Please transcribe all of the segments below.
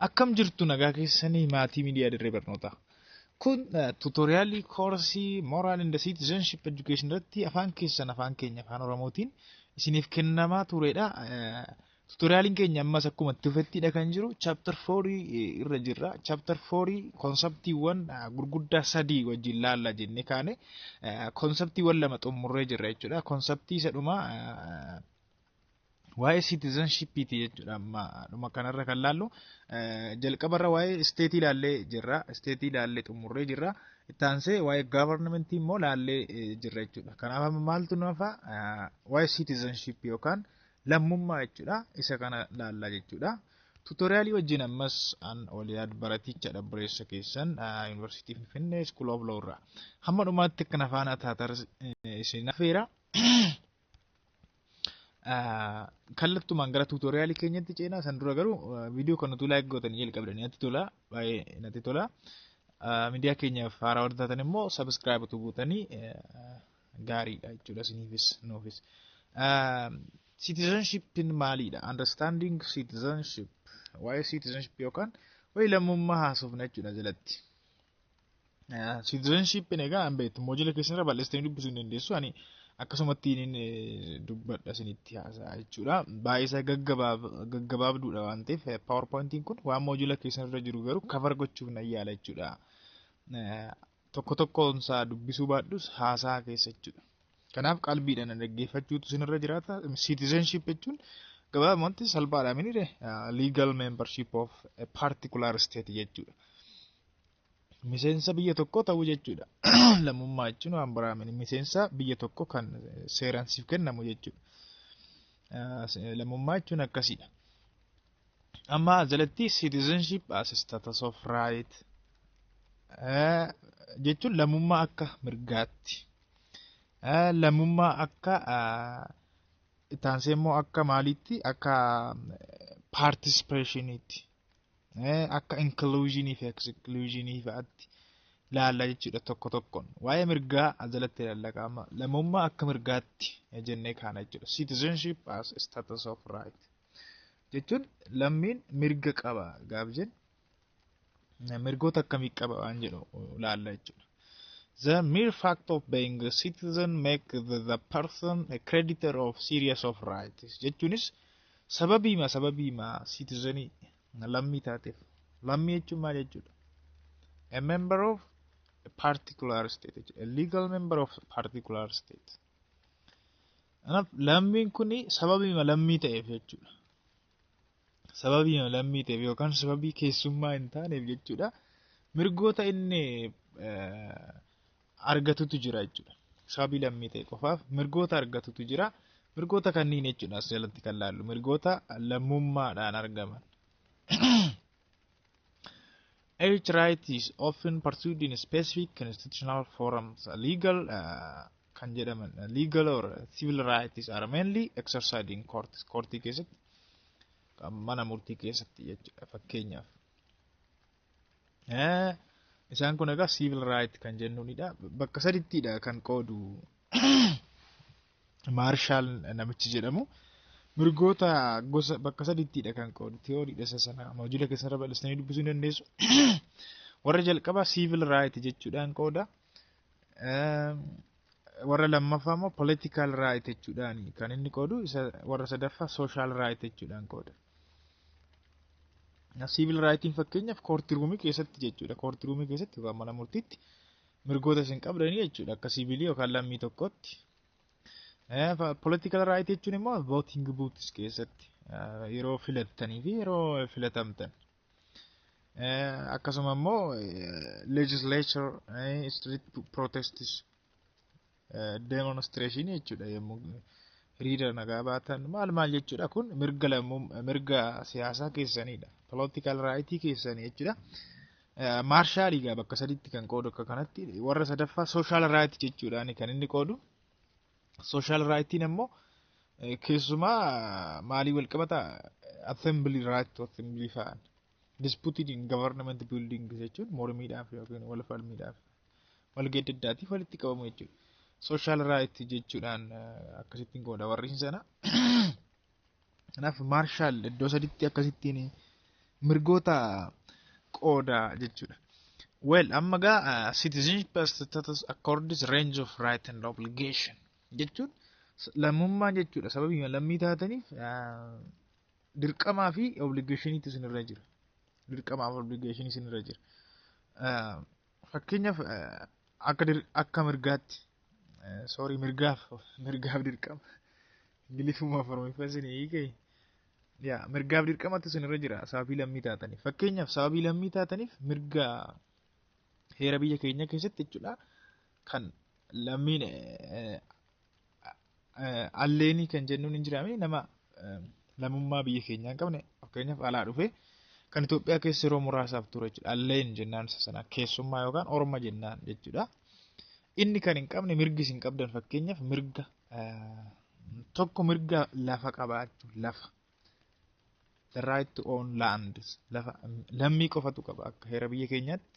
Akkam jirtu, nagaa keessanii, maatii miidiyaa Dirree Barnootaa? Kun tutorialii koorsii Moral and Citizenship Education irratti afaan keessan, afaan keenya, afaan Oromootiin isiniif kennamaa turedha. Tutorialiin keenya ammas akkuma itti fufettidha kan jiru. Chapter 4 irra jirra. Chapter 4 conceptiiwwan gurguddaa sadii wajjin laalla jennee kaane conceptiiwwan lama xumurree jirra jechuudha. Conceptii isa dhumaa waa'ee citizenshipiiti jechuudha. Amma dhuma kanarra kan laallu, jalqabarra waa'ee stateii ilaallee jirra. Stateii ilaallee xumurree jirra. Itti aansee waa'ee governmentii immoo laallee jirra jechuudha. Kanaaf amma maaltu nu hafa? Waa'ee citizenshipii yookaan lammummaa jechuudha. Isa kana laallaa jechuudha. Tutorialii wajjin ammas an Oliyaad Baraticha, obboleessa keessan, Yuunivarsiitii Finfinnee, School of Law irraa. Hamma dhumaatti akkana faana taatar isin affeera. Kallattumaan gara tutorialii keenyatti ceenaa. San dura garuu viidiyoo kan utuu like gootanii jalqabdanii natti tola, baay'ee natti tola. Miidiyaa keenyaaf haaraa warra taatan immoo subscribe utuu gootanii gaariidha jechuudha, isiniifis nuufis. Citizenshipin maalidha? Understanding citizenship. Waa'ee citizenship yookaan waa'ee lammummaa haasofna jechuudha jalatti. Citizenshipin egaa an beektu, module keessan irra bal'eessitanii dubbisuu hin dandeessu. Ani akkasumatti inni dubbadha, isinitti haasa'a jechuudha. Baay'ee isaa gaggabaabduudha waan ta'eef, PowerPointiin kun waan module keessan irra jiru garuu cover gochuuf nan yaala jechuudha. Tokko tokkoon isaa dubbisuu baadhus haasaa keessa jechuudha. Kanaaf qalbiidhaan dhaggeeffachuutu isinirra jiraata. Citizenship jechuun gabaabumatti salphaadha minire, legal membership of a particular state jechuudha. Miseensa biyya tokkoo ta'uu jechuudha. Lammummaa jechuun waan biraa miti. Miseensa biyya tokko kan seeraan siif kennamu jechuudha. Lammummaa jechuun akkasiidha. Amma jalatti citizenship as status of right jechuun lammummaa akka mirgaatti. Lammummaa akka ittaansee immoo akka maaliitti? Akka participationiitti, akka inclusionii fi exclusionii fa'aatti laalla jechuudha tokko tokkoon. Waa'ee mirgaa jalatti ilaalla qaama. Lammummaa akka mirgaatti jennee kaana jechuudha. Citizenship as status of right jechuun lammiin mirga qaba gaaf jennu, mirgoota akkamii qaba waan jedhu laalla jechuudha. The mere fact of being a citizen make the person a creditor of series of rights jechuunis sababiima citizenii, lammii taateef. Lammii jechuun maal jechuudha? A member of a particular state jechuudha. A legal member of a particular state. Kanaaf lammiin kuni sababiima lammii ta'eef jechuudha. Sababiima lammii ta'eef yookaan sababii keessummaa hin taaneef jechuudha. Mirgoota inni argatutu jira jechuudha. Sababii lammii ta'e qofaaf mirgoota argatutu jira. Mirgoota kanneen jechuudha as jalatti kan laallu. Mirgoota lammummaadhaan argaman. Each right is often pursued in specific constitutional forms. Legal kan jedhaman, legal or civil rights are mainly exercised in courts. Courtii keessatti, mana murtii keessatti jechuudha fakkeenyaaf. Isaan kun egaa civil right kan jennuunidha. Bakka sadittidha kan qoodu Marshall namichi jedhamu. Mirgoota gosa bakka sadittidha kan qoodu. Theoryiidha isa sana. Module keessarra bal'istanii dubbisuu dandeessu. Warra jalqabaa civil right jechuudhaan qooda. Warra lammaffaa immoo political right jechuudhaan kan inni qoodu, isa warra sadaffaa social right jechuudhaan qooda. Civil rightiin fakkeenyaaf court roomii keessatti jechuudha. Court roomii keessatti yookaan mana murtiitti mirgoota isin qabdanii jechuudha, akka civilii yookaan lammii tokkotti. Political right jechuun immoo voting booths keessatti, yeroo filattanii fi yeroo filatamtan. Akkasuma immoo legislature, street protests, demonstration jechuudha, yommuu hiriira nagaa baatan maal maal jechuudha. Kun mirga lammuu, mirga siyaasaa keessanidha. Political right keessanii jechuudha. Marshall egaa bakka sadiitti kan qoodu akka kanatti. Warra sadaffaa social right jechuudhaan kan inni qoodu. Social rightiin immoo keessumaa maalii wal qabata? Assembly, right to assembly fa'aan. Disputed in government building jechuun mormiidhaaf yookiin wal falmiidhaaf, walgahii adda addaatiif walitti qabamu jechuudha. Social right jechuudhaan akkasittiin qooda warri sana. Kanaaf Marshall iddoo saditti akkasittiin Mirgoota qooda jechuudha. Well, amma gaa citizenship status accords range of right and obligation jechuun lammummaa jechuudha. Sababii lammii taataniif dirqamaa fi obligationiitu isinirra jira. Dirqamaa fi obligationii isinirra jira. Fakkeenyaaf, akka mirgaatti, sorry, mirgaaf dirqama, Ingiliffumaaf Oromiffaa isin hiikee, yaa mirgaaf dirqamatu isinirra jira sababii lammii taataniif. Fakkeenyaaf, sababii lammii taataniif mirga heera biyya keenya keessatti jechuudha kan lammiin alienii kan jennuun hin jiraame, nama lammummaa biyya keenyaa hin qabne, fakkeenyaaf alaa dhufe kan Itoophiyaa keessa yeroo muraasaaf ture jechuudha. Alien jennaan isa sana, keessummaa yookaan orma jennaan jechuudha. Inni kan hin qabne mirgi isin qabdan, fakkeenyaaf mirga tokko, mirga lafa qabaachuu, lafa, the right to own land, lafa lammii qofatu qaba. Akka heera biyya keenyaatti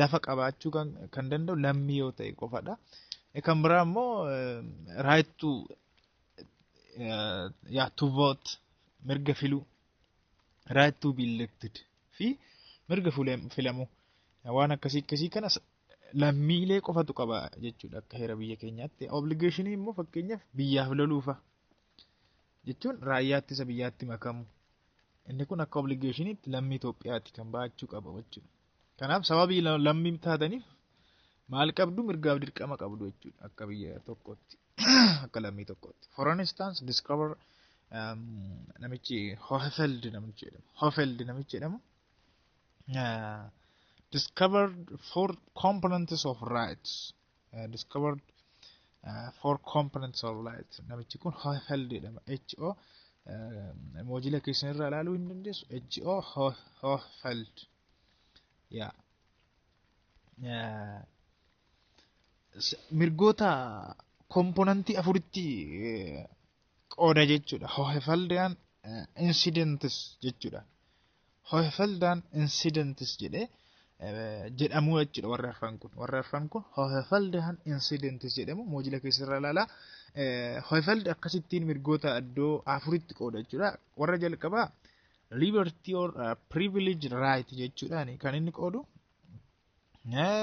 lafa qabaachuu kan danda'u lammii yoo ta'e qofadha. Kan biraa immoo right to, yaa, to vote, mirga filuu, right to be elected fi mirga filamuu, waan akkasii akkasii kana lammiilee qofatu qaba jechuudha akka heera biyya keenyaatti. Obligationii immoo fakkeenyaaf biyyaaf loluufa jechuun raayyaa ittisa biyyaatti makamu. Inni kun akka obligationiitti lammii Itoophiyaatti kan baachuu qaba jechuudha. Kanaaf sababii lammii taataniif maal qabdu? Mirgaaf dirqama qabdu jechuudha akka biyya tokkootti, akka lammii tokkootti. For instance, discover namichi Hohfeld namichi jedhamu. Hohfeld namichi jedhamu discovered four components of rights. Discovered four components of rights. Namichi kun Hohfeld jedhama. H O module keessan irraa ilaaluu hin dandeessu. H O Hohfeld. Yaa. Mirgoota componentii afuritti qooda jechuudha. Hohfeldian incidents jechuudha. Hohfeldian incidents jedhee jedhamu jechuudha warri arfan kun. Warri arfan kun Hohfeldian incidents jedhamu, module keessarraa ilaalaa. Hohfeld akkasittiin mirgoota iddoo afuritti qooda jechuudha. Warra jalqabaa liberty or privilege right jechuudhaan kan inni qoodu.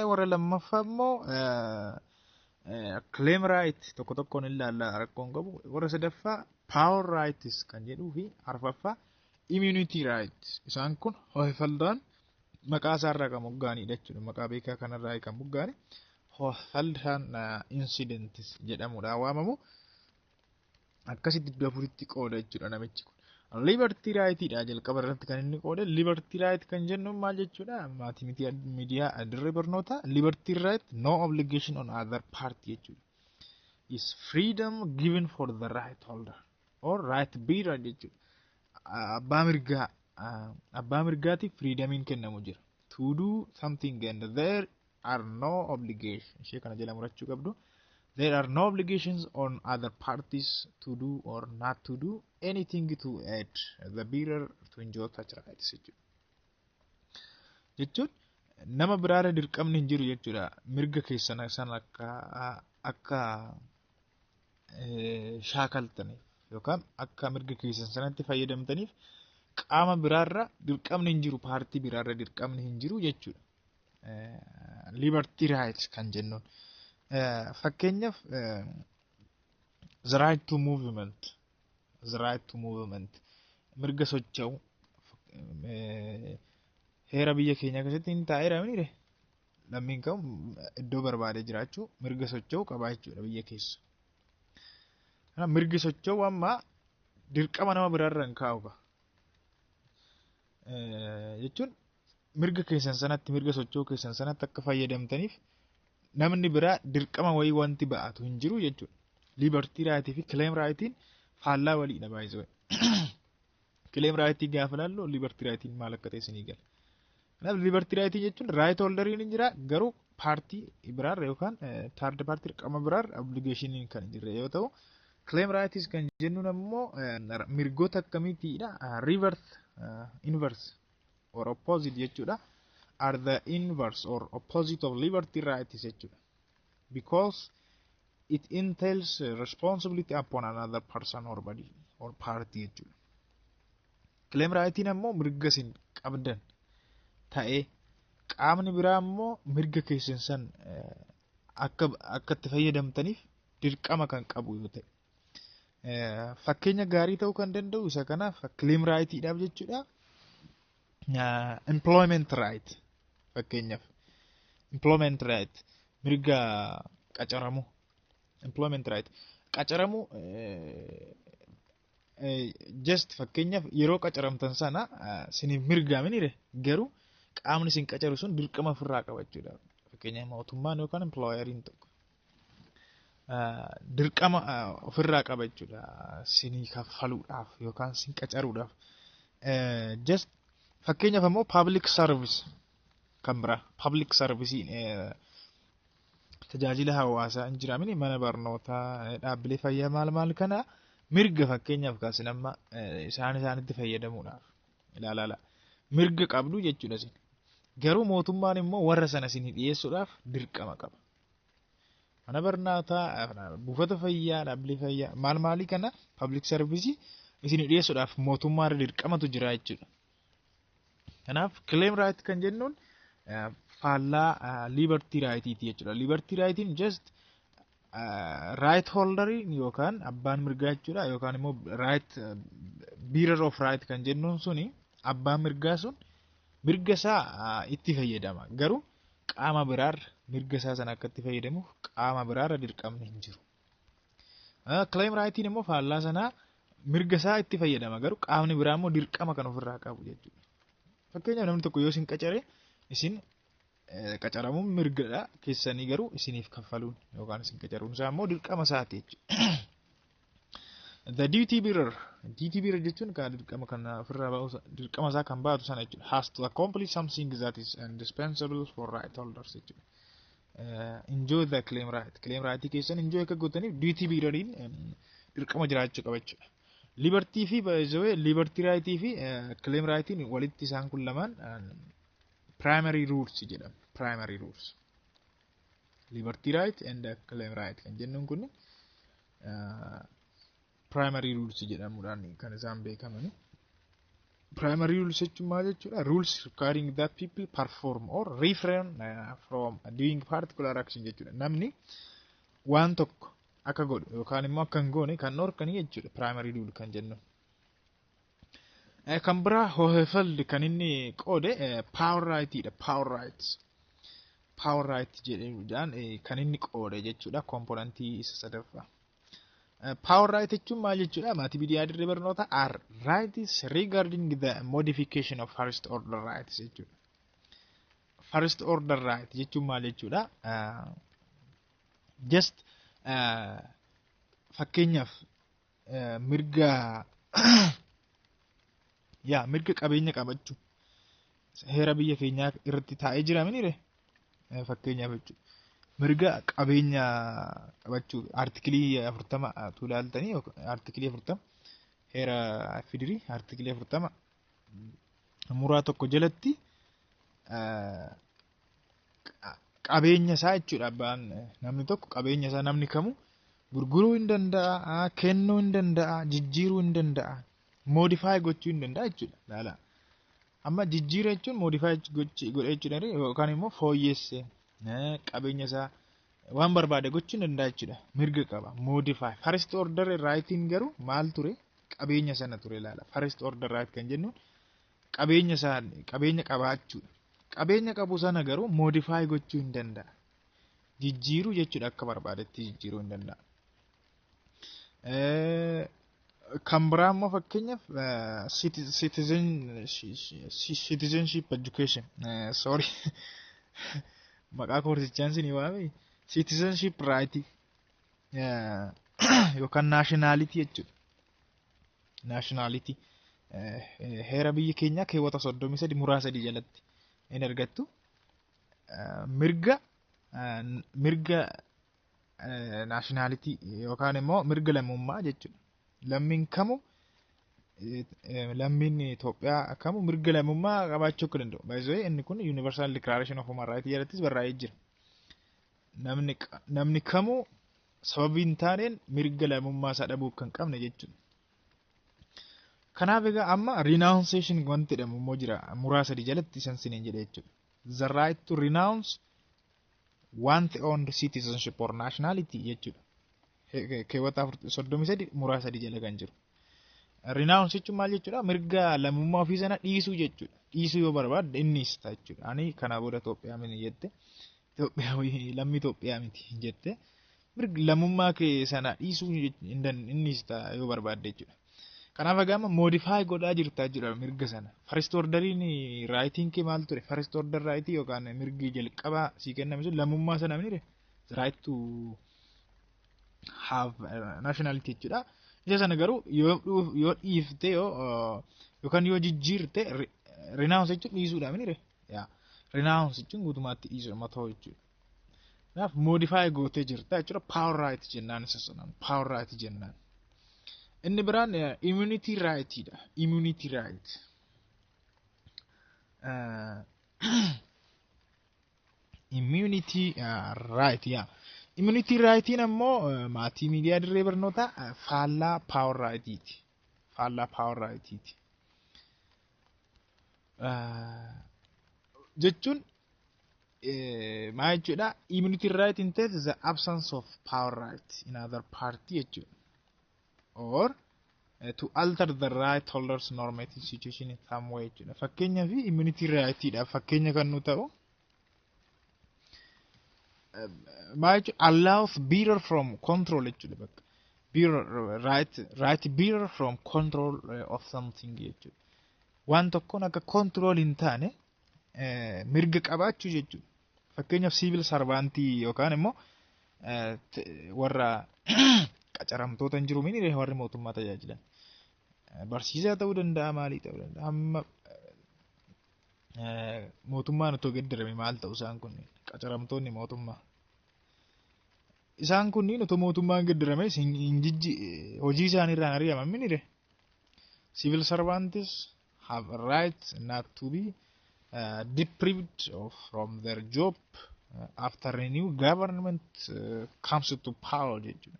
Warra lammaffaa immoo claim right, tokko tokkoon ilaalla, rakkoon qabu. Warra sadaffaa power rights kan jedhuu fi arfaffaa immunity rights. Isaan kun Hohfeldaan maqaa isaarraa kan moggaanidha jechuudha. Maqaa beekaa kanarraa kan moggaane Hohfeldaan incidents jedhamuudhaan waamamu. Akkasitti iddoo afuritti qooda jechuudha namichi kun. Liberty rightidha jalqaba irratti kan inni qoode. Liberty right kan jennu maal jechuudha? Maatii miidiyaa dirree barnoota, liberty right, no obligation on other party jechuudha. Is freedom given for the right holder or right bearer jechuudha. Abbaa mirgaatiif freedomiin kennamu jira. To do something and there are no obligation. Ishee kana jala murachuu qabdu. There are no obligations on other parties to do or not to do anything to aid the bearer to enjoy such rights jechuudha. Jechuun nama biraarra dirqamni hin jiru jechuudha. Mirga keessan san akka shaakaltaniif yookaan akka mirga keessan sanatti fayyadamtaniif qaama biraarra dirqamni hin jiru, paartii biraarra dirqamni hin jiru jechuudha. Liberty rights kan jennuun. Fakkeenyaaf, the right to movement, the right to movement, mirga socho'u, heera biyya keenya keessatti hin taa'eera miniire, lammiin kam iddoo barbaade jiraachuu mirga socho'u qabaa jechuudha biyya keessa. Kanaaf mirgi socho'u amma dirqama nama biraarra hin kaa'u jechuun mirga keessan sanatti, mirga socho'uu keessan sanatti akka fayyadamtaniif namni biraa dirqama wayii wanti ba'atu hin jiru jechuudha. Liberty rightii fi claim rightiin faallaa waliidha baay'isee. Claim rightii gaafa ilaallu liberty rightiin maal akka ta'e isinii gala. Kanaaf liberty rightii jechuun right holderiin hin jira, garuu paartii biraarra yookaan third party, qaama biraarra obligationiin kan hin jirre yoo ta'u, claim rights kan jennuun ammoo mirgoota akkamiitiidha? Reverse, inverse or opposite jechuudha. Are the inverse or opposite of liberty rights jechuudha. Because it entails responsibility upon another person or body or party jechuudha. Claim rightiin ammoo mirga isin qabdan ta'ee, qaamni biraa immoo mirga keessan san akka itti fayyadamtaniif dirqama kan qabu yoo ta'e. Fakkeenya gaarii ta'uu kan danda'u isa kanaaf claim rightiidhaaf jechuudha. Employment right, fakkeenyaaf employment right, mirga qacaramuu, employment right qacaramuu, just fakkeenyaaf yeroo qacaramtan sana siniif mirgaa minire, garuu qaamni isin qacaru sun dirqama ofirraa qaba jechuudha. Fakkeenyaaf mootummaan yookaan employeriin tokko dirqama ofirraa qaba jechuudha sinii kaffaluudhaaf yookaan sin qacaruudhaaf. Just fakkeenyaaf ammoo public service kan biraa, public service, tajaajila hawaasaa hin jiraamin, mana barnootaa, dhaabbilee fayyaa, maal maal kana mirga fakkeenyaaf kaasin amma isaan isaanitti fayyadamuudhaaf ilaalaala mirga qabdu jechuudha isin. Garuu mootummaan immoo warra sana isin dhiyeessuudhaaf dirqama qaba. Mana barnootaa, buufata fayyaa, dhaabbilee fayyaa, maal maalii kana, public service isin dhiyeessuudhaaf mootummaa irra dirqamatu jira jechuudha. Kanaaf claim right kan jennuun faallaa liberty rightiiti jechuudha. Liberty rightiin just right holderii yookaan abbaan mirgaa jechuudha, yookaan immoo right bearer of right kan jennuun suni abbaan mirgaa sun mirga isaa itti fayyadama. Garuu qaama biraarra mirga isaa sana akka itti fayyadamuuf qaama biraarra dirqamni hin jiru. Claim rightiin immoo faallaa sanaa, mirga isaa itti fayyadama, garuu qaamni biraa immoo dirqama kan ofirraa qabu jechuudha. Fakkeenyaaf namni tokko yoo isin qacare, isin qacaramuun mirgadha keessanii, garuu isiniif kaffaluun yookaan isin qacaruun isaa immoo dirqama isaati jechuudha. The duty bearer, duty bearer jechuun kan dirqama kan ofirraa ba'u, dirqama isaa kan baatu sana jechuudha. Has to accomplish something that is indispensable for right holders jechuudha. Enjoy the claim right. Claim right keessan enjoy akka gootaniif duty beareriin dirqama jiraachuu qaba jechuudha. Liberty fi, by the way, liberty right fi claim rightiin walitti isaan kun lamaan primary rules jedhama. Primary rules. Liberty right and claim right kan jennuun kun primary rules jedhamuudhaan kan isaan beekamani. Primary rules jechuun maal jechuudha? Rules requiring that people perform or refrain from doing particular action jechuudha. Namni waan tokko akka godhu yookaan immoo akka hin goone kan dhorkanii jechuudha primary rule kan jennu. Kan biraa Hohfeld kan inni qoode power rightidha. Power rights. Power right jedhuudhaan kan inni qoode jechuudha componentii isa sadaffaa. Power right jechuun maal jechuudha? Maatii biyyaa dirree barnoota, are rights regarding the modification of first order rights jechuudha. First order right jechuun maal jechuudha? Just fakkeenyaaf mirga yaa mirga qabeenya qabachuu heera biyya keenyaa irratti taa'ee jira minire fakkeenyaaf jechuudha. Mirga qabeenya qabachuu article 40 tu ilaaltanii, article 40 heera fidirii article 40 muraa 1 jalatti qabeenya isaa jechuudha, abbaan namni tokko qabeenya isaa namni kamuu gurguruu hin danda'a, kennuu hin danda'a, jijjiiruu hin danda'a, modify gochuu hin danda'a jechuudha. Laala. Amma jijjiira jechuun modify godhee jechuudha, yookaan immoo fooyyessee qabeenya isaa waan barbaade gochuu hin danda'a jechuudha. Mirga qaba. Modify. First order rightiin garuu maal ture? Qabeenya sana ture ilaala. First order right kan jennuun qabeenya isaa, qabeenya qabaachuudha. Qabeenya qabu sana garuu modify gochuu hin danda'a. Jijjiiruu jechuudha, akka barbaadetti jijjiiruu hin danda'a. Kan biraa immoo fakkeenyaaf citizenship education, sorry, maqaa koorsichaan isinii waame, citizenship right yookaan nationality jechuudha. Nationality heera biyya keenyaa keewwata 33 muraa 3 jalatti hin argattu. Mirga nationality yookaan immoo mirga lammummaa jechuudha. Lammiin kamuu, lammiin Itoophiyaa kamuu mirga lammummaa qabaachuu akka danda'u. Baay'ee inni kun Universal Declaration of Human Rights jalattis barraa'ee jira. Namni kamuu sababii hin taaneen mirga lammummaa isaa dhabuu kan qabne jechuudha. Kanaaf egaa amma renunciation wanti jedhamu immoo jira, muraa 3 jalatti isan siniin jedhe jechuudha. The right to renounce one's own citizenship or nationality jechuudha. Keewwata 33 muraa 3 jala kan jiru. Renounce jechuun maal jechuudha? Mirga lammummaa ofii sana dhiisuu jechuudha. Dhiisuu yoo barbaadde innis ta'a jechuudha. Ani kanaa booda Itoophiyaa miti jette. Itoophiyaa, lammii Itoophiyaa miti jette. Mirga lammummaa kee sana dhiisuu innis ta'a yoo barbaadde jechuudha. Kanaaf egaa amma modify godhaa jirta jechuudha mirga sana. First orderiin rightiin kee maal ture? First order rightii yookaan mirgi jalqabaa sii kenname sun lammummaa sana miti, right to have nationality jechuudha. Isa sana garuu yoo dhiifte, yoo yookaan yoo jijjiirte, renounce jechuun dhiisuudha miti. Yaa, renounce jechuun guutummaatti dhiisuudha matoo jechuudha. Kanaaf modify gootee jirta jechuudha. Power right jennaan isa sanaan. Power right jennaan. Inni biraan immunity right dha. Immunity right. Immunity right, yaa. Immunity rightiin ammoo, maatii miidiyaa dirree barnootaa, faallaa power rightiiti. Faallaa power rightiiti. Jechuun maal jechuudha? Immunity right entails the absence of power right in other party jechuudha. Or to alter the right holders normative situation in some way jechuudha. Fakkeenyaaf immunity rightidha. Fakkeenya kan nu ta'u maal jechuudha? Allows bearer from control jechuudha bakka. Bearer right, right bearer from control of something jechuudha. Waan tokkoon akka control hin taane mirga qabaachuu jechuudha. Fakkeenyaaf civil servantii yookaan immoo warra qacaramtoota hin jiru mini, warri mootummaa tajaajilan. Barsiisaa ta'uu danda'a, maalii ta'uu danda'a. Hamma mootummaan otoo geeddarame maal ta'u isaan kunneen, qacaramtoonni mootummaa? Isaan kunniin otoo mootummaan geeddarame hin jijji hojii isaanii irraan ari'aman minire. Civil servants have a right not to be deprived of from their job after a new government comes to power jechuudha.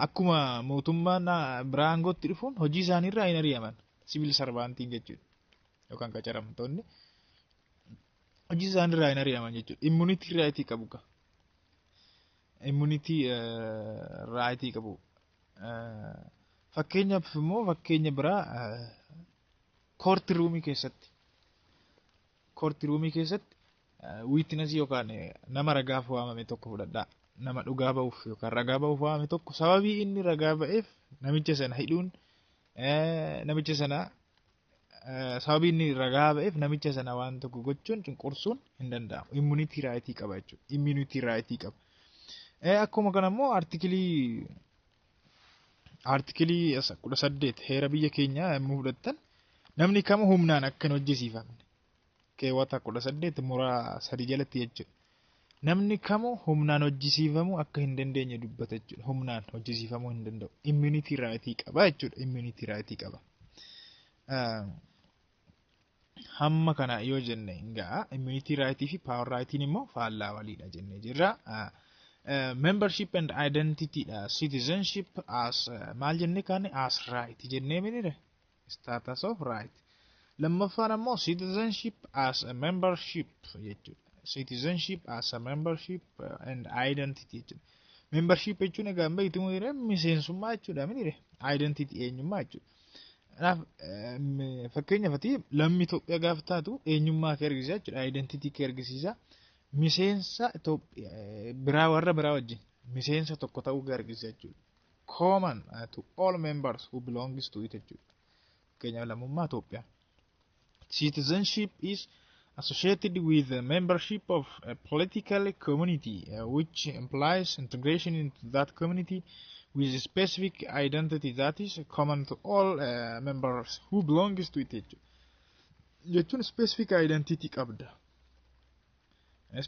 Akkuma mootummaan biraa aangootti dhufuun hojii isaanii irraa hin ari'aman civil servantiin jechuudha. Yookaan qacaramtoonni hojii isaanii irraa hin ari'aman jechuudha. Immunity right qabu ka. Immunity right qabu. Fakkeenyaaf immoo fakkeenya biraa court roomii keessatti. Court roomii keessatti witnessii yookaan nama ragaaf waamame tokko fudhadhaa. Nama dhugaa ba'uuf yookaan ragaa ba'uuf waamame tokko sababii inni ragaa ba'eef namicha sana hidhuun, namicha sana sababii inni ragaa ba'eef namicha sana waan tokko gochuun, cunqursuun hin danda'amu. Immunity rightii qaba jechuudha. Immunity rightii qaba. Akkuma kana immoo articleii 18 heera biyya keenyaa yommuu fudhattan, namni kamuu humnaan akka hin hojjesiifamne keewwata 18 muraa 3 jalatti jechuudha. Namni kamuu humnaan hojjisiifamuu akka hin dandeenye dubbata jechuudha. Humnaan hojjisiifamuu hin danda'u. Immunity rightii qaba jechuudha. Immunity rightii qaba. Hamma kana yoo jenne hin ga'a. Immunity rightii fi power rightiin immoo faallaa waliidha jennee jirra. Membership and identity dha. Citizenship as maal jennee kaane? As right jennee minire, status of right. Lammaffaan ammoo citizenship as a membership jechuudha. Citizenship as a membership and identity jechuudha. Membership jechuun egaa beektu minire, miseensummaa jechuudha minire, identity eenyummaa jechuudha. Kanaaf fakkeenyaaf ati lammii Itoophiyaa gaafa taatu eenyummaa kee argisiisa jechuudha. Identity kee argisiisa. Miseensa Itoophiyaa biraa, warra biraa wajjin miseensa tokko ta'uu kee argisiisa jechuudha. Common to all members who belongs to it jechuudha. Fakkeenyaaf lammummaa Itoophiyaa. Citizenship is associated with the membership of a political community, which implies integration into that community with a specific identity that is common to all members who belongs to it jechuudha. Jechuun specific identity qabda.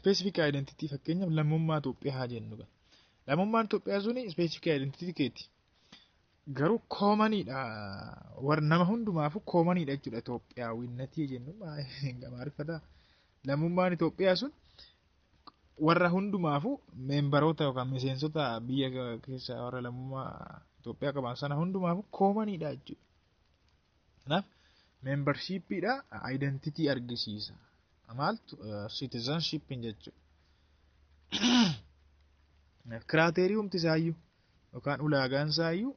Specific identity fakkeenyaaf lammummaa Itoophiyaa haa jennu. Lammummaan Itoophiyaa suni specific identity keeti. Garuu commoniidha. Warra nama hundumaafuu commoniidha jechuudha Itoophiyaawinnatii jennu maariffata. Lammummaan Itoophiyaa sun warra hundumaafuu memberoota yookaan miseensota biyya keessa warra lammummaa Itoophiyaa qaban sana hundumaafuu commoniidha jechuudha. Kanaaf membershipiidha identity argisiisa. Maaltu citizenshipiin jechuudha. Criteriumti isaayyuu yookaan ulaagaan isaayyuu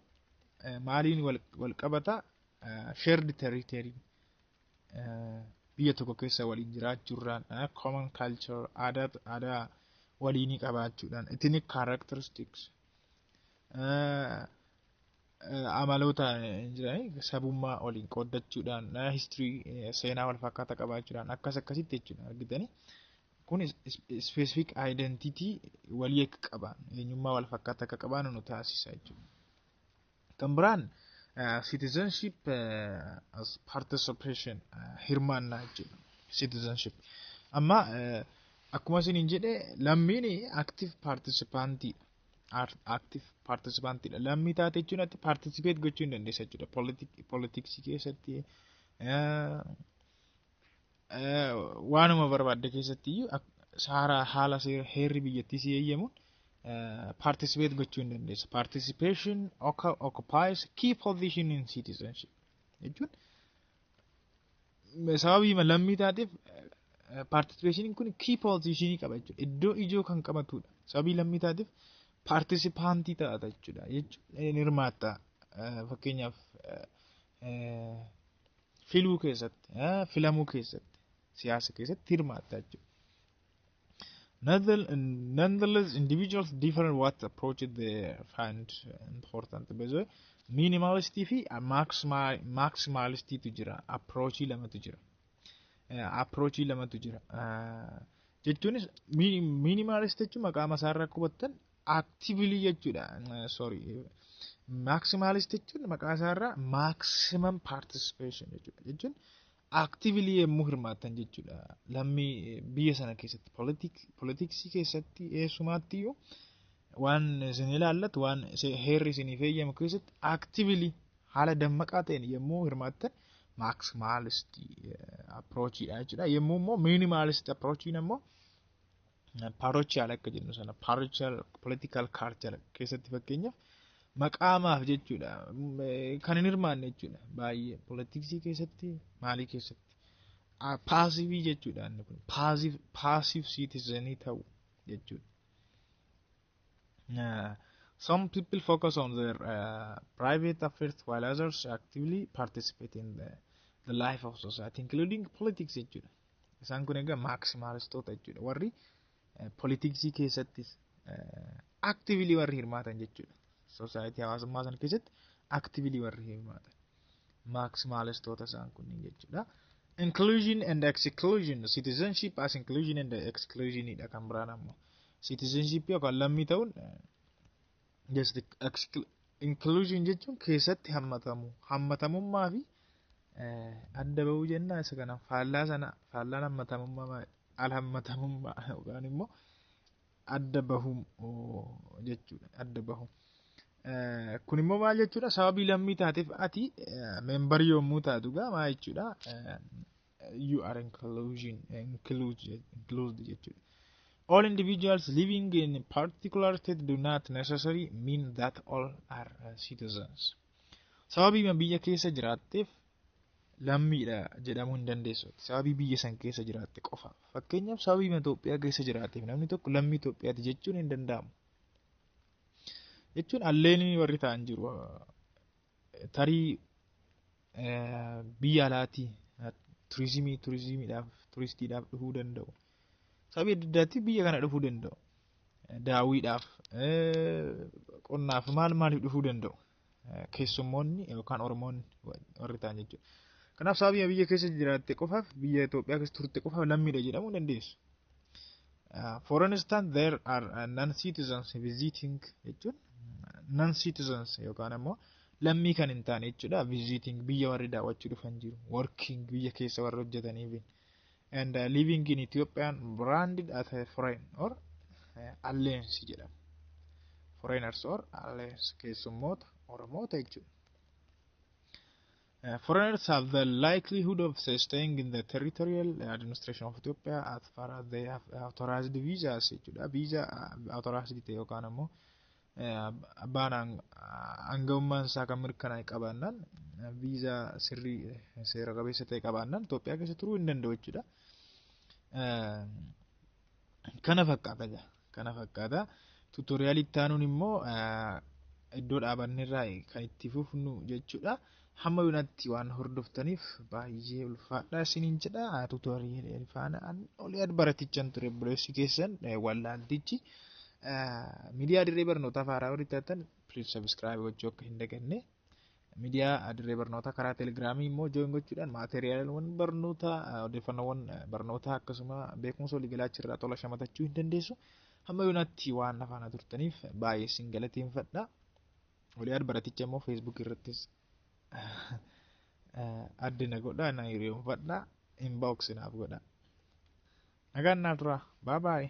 maaliin wal qabata? Shared territory, biyya tokko keessa waliin jiraachuurraan, common culture, aadaa waliinii qabaachuudhaan, ethnic characteristics, amaloota jiran sabummaa waliin qooddachuudhaan, history, seenaa wal fakkaataa qabaachuudhaan, akkas akkasitti jechuudha argitanii. Kun specific identity walii akka qaban, eenyummaa wal fakkaataa akka qaban nu taasisa jechuudha. Kan biraan citizenship as participation, hirmaannaa jechuudha. Citizenship. Amma akkuma isiniin jedhe, lammiin active participantiidha. Active participantiidha. Lammii taate jechuun ati participate gochuu hin dandeessa jechuudha. Politiksii keessatti, waanuma barbaadde keessatti iyyuu saara haala heerri biyyattii si eeyyamuun participate gochuu hin dandeessa. Participation occupies key position in citizenship jechuun sababii lammii taateef participationiin kun key positionii qaba jechuudha. Iddoo ijoo kan qabatudha. Sababii lammii taateef participantii taata jechuudha. Jechuun hirmaatta, fakkeenyaaf filuu keessatti, filamuu keessatti, siyaasa keessatti hirmaatta jechuudha. Nonetheless, individuals differ in what approach they find important. By minimalistii fi maximalistiitu jira. Approachii lamatu jira. Approachii lamatu jira. Jechuunis minimalist jechuun maqaa isaarraa akka hubattan actively jechuudha. Sorry. Maximalist jechuun maqaa isaarraa maximum participation jechuudha. Jechuun actively yommuu hirmaatan jechuudha. Lammii biyya sana keessatti, politiksii keessatti, eessumaatti iyyuu waan isin ilaallatu, waan heerri isiniif eeyyamu keessatti actively haala dammaqaa ta'een yommuu hirmaattan maximalist approachiidha jechuudha. Yommuu immoo minimalist approachiin immoo parochial akka jennu sana, parochial political culture keessatti fakkeenyaaf maqaamaaf jechuudha kan hin hirmaanne jechuudha, baay'ee politiksii keessatti, maalii keessatti passiveii jechuudha. Inni kun passive citizenii ta'u jechuudha. Some people focus on their private affairs while others actively participate in the life of society, including politics jechuudha. Isaan kun egaa maximalistoota jechuudha. Warri politiksii keessattis actively warri hirmaatan jechuudha. Society, hawaasummaa sana keessatti actively warri hirmaatan. Maximalistoota isaan kunniin jechuudha. Inclusion and exclusion. Citizenship as inclusion and exclusion dha kan biraan ammoo. Citizenship yookaan lammii ta'uun just inclusion jechuun keessatti hammatamu, hammatamummaa fi adda bahuu jennaa. Isa kana faallaa sana, faallaan hammatamummaa al hammatamummaa yookaan immoo adda bahuu jechuudha, adda bahuu. Kun immoo maal jechuudha? Sababii lammii taateef ati memberii yommuu taatu gaa maal jechuudha? You are included jechuudha. All individuals living in a particular state do not necessarily mean that all are citizens. Sababii biyya keessa jiraatteef lammiidha jedhamuu hin dandeessu. Sababii biyya san keessa jiraatte qofa. Fakkeenyaaf, sababii Itoophiyaa keessa jiraatteef namni tokko lammii Itoophiyaati jechuun hin danda'amu. Jechuun alleenii warri ta'an jiru. Tarii biyya alaatii turizimiidhaaf, turistiidhaaf dhufuu danda'u. Sababii adda addaatti biyya kana dhufuu danda'u. Daawwiidhaaf, qonnaaf, maal maaliif dhufuu danda'u. Keessummoonni yookaan Oromoonni warri ta'an jechuudha. Kanaaf sababii biyya keessa jiraatte qofaaf, biyya Itoophiyaa keessa turte qofaaf lammiidha jedhamuu dandeessu. For instance, there are non-citizens visiting jechuun non-citizens yookaan ammoo lammii kan hin taane jechuudha. Visiting, biyya warri daawwachuu dhufan jiru. Working, biyya keessa warri hojjetaniif. And living in Ethiopia branded as a foreign or aliens jedhama. Foreigners or aliens, keessummoota Oromoota jechuudha. Foreigners have the likelihood of staying in the territorial administration of Ethiopia as far as they have authorized visas jechuudha. Visa authorized ta'e yookaan ammoo Abbaan aanga'ummaan isaa kan mirkanaa'e qabaannaan, viizaa sirrii seera qabeessa ta'e qabaannaan Itoophiyaa keessa turuu hin danda'u jechuudha. Kana fakkaata. Kana fakkaata. Tutorialii itti aanuun immoo iddoo dhaabanne irraa kan itti fufnu jechuudha. Hamma yoonaatti waan hordoftaniif baay'ee ulfaadha isiniin jedha. Tutorialii faana olii baratichaan ture, obboleessi keessan wallaaltichi. Miidiyaa Dirree Barnootaa haaraa warri taatan, please subscribe gochuu akka hin daganne. Miidiyaa Dirree Barnootaa karaa Telegramii immoo join gochuudhaan materialawwan barnootaa, odeeffannoowwan barnootaa, akkasuma beekumsa waliigalaa achirraa tola shamatachuu hin dandeessu. Hamma yoonaatti waan afaana turtaniif baay'ee isin galateeffadha. Oliyaad baraticha immoo Facebook irrattis adda na godha, na hiriyoonfadha, inbox naaf godha. Nagaan naa tura. Bye bye.